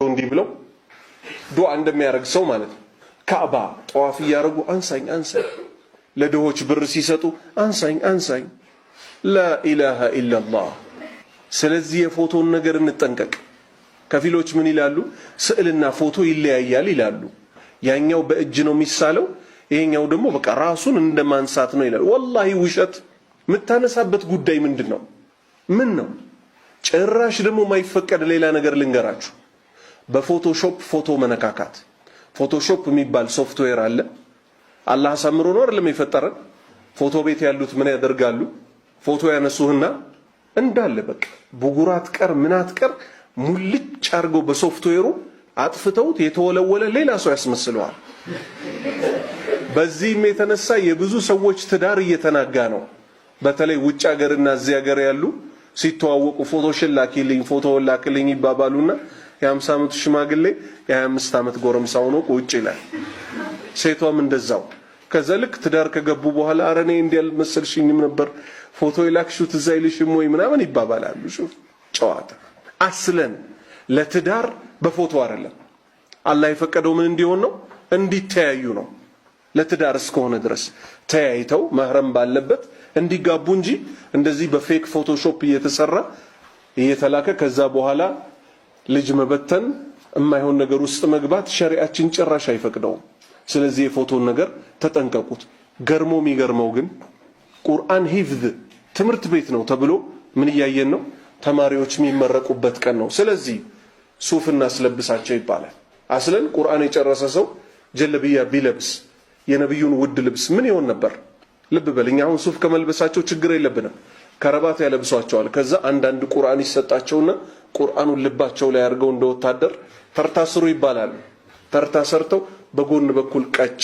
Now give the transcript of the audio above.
እንዲህ ብለው ዱዓ እንደሚያደርግ ሰው ማለት ነው። ካዕባ ጠዋፍ እያደረጉ አንሳኝ አንሳኝ፣ ለድሆች ብር ሲሰጡ አንሳኝ አንሳኝ። لا إله إلا الله። ስለዚህ የፎቶን ነገር እንጠንቀቅ። ከፊሎች ምን ይላሉ? ስዕልና ፎቶ ይለያያል ይላሉ። ያኛው በእጅ ነው የሚሳለው፣ ይሄኛው ደግሞ በቃ ራሱን እንደማንሳት ነው ይላሉ። ወላሂ ውሸት። የምታነሳበት ጉዳይ ምንድን ነው? ምን ነው? ጭራሽ ደግሞ የማይፈቀድ ሌላ ነገር ልንገራችሁ። በ Photoshop ፎቶ መነካካት። Photoshop የሚባል ሶፍትዌር አለ። አላህ አሳምሮ ነው አይደለም የፈጠረን። ፎቶ ቤት ያሉት ምን ያደርጋሉ? ፎቶ ያነሱህና እንዳለ በቃ ብጉራት ቀር ምናት ቀር ሙልጭ አድርገው በሶፍትዌሩ አጥፍተውት የተወለወለ ሌላ ሰው ያስመስለዋል። በዚህም የተነሳ የብዙ ሰዎች ትዳር እየተናጋ ነው። በተለይ ውጭ ሀገርና እዚህ ሀገር ያሉ ሲተዋወቁ ፎቶሽን ላኪልኝ፣ ፎቶውን ላክልኝ ይባባሉና የ50 ዓመቱ ሽማግሌ የ25 ዓመት ጎረምሳ ሆኖ ቁጭ ይላል። ሴቷም እንደዛው። ከዛ ልክ ትዳር ከገቡ በኋላ ኧረ እኔ እንዲህ አልመሰልሽኝም ነበር፣ ፎቶ የላክሽው ትዝ አይልሽም ወይ ምናምን ይባባላሉ። شوف ጨዋታ أصلا ለትዳር በፎቶ አይደለም። አላህ የፈቀደው ምን እንዲሆን ነው? እንዲተያዩ ነው። ለትዳር እስከሆነ ድረስ ተያይተው መህረም ባለበት እንዲጋቡ እንጂ እንደዚህ በ fake Photoshop እየተሰራ እየተላከ ከዛ በኋላ ልጅ መበተን የማይሆን ነገር ውስጥ መግባት ሸሪዓችን ጭራሽ አይፈቅደውም። ስለዚህ የፎቶን ነገር ተጠንቀቁት። ገርሞ የሚገርመው ግን ቁርአን ሂፍዝ ትምህርት ቤት ነው ተብሎ ምን እያየን ነው? ተማሪዎች የሚመረቁበት ቀን ነው። ስለዚህ ሱፍ እናስለብሳቸው ይባላል። أصلا ቁርአን የጨረሰ ሰው ጀለብያ ቢለብስ የነቢዩን ውድ ልብስ ምን ይሆን ነበር? ልብ በል፣ እኛ አሁን ሱፍ ከመልበሳቸው ችግር የለብንም። ከረባት ያለብሷቸዋል። ከዛ አንዳንድ ቁርአን ይሰጣቸውና ቁርአኑን ልባቸው ላይ አድርገው እንደ ወታደር ተርታ ስሩ ይባላሉ። ተርታ ሰርተው በጎን በኩል ቀጭ፣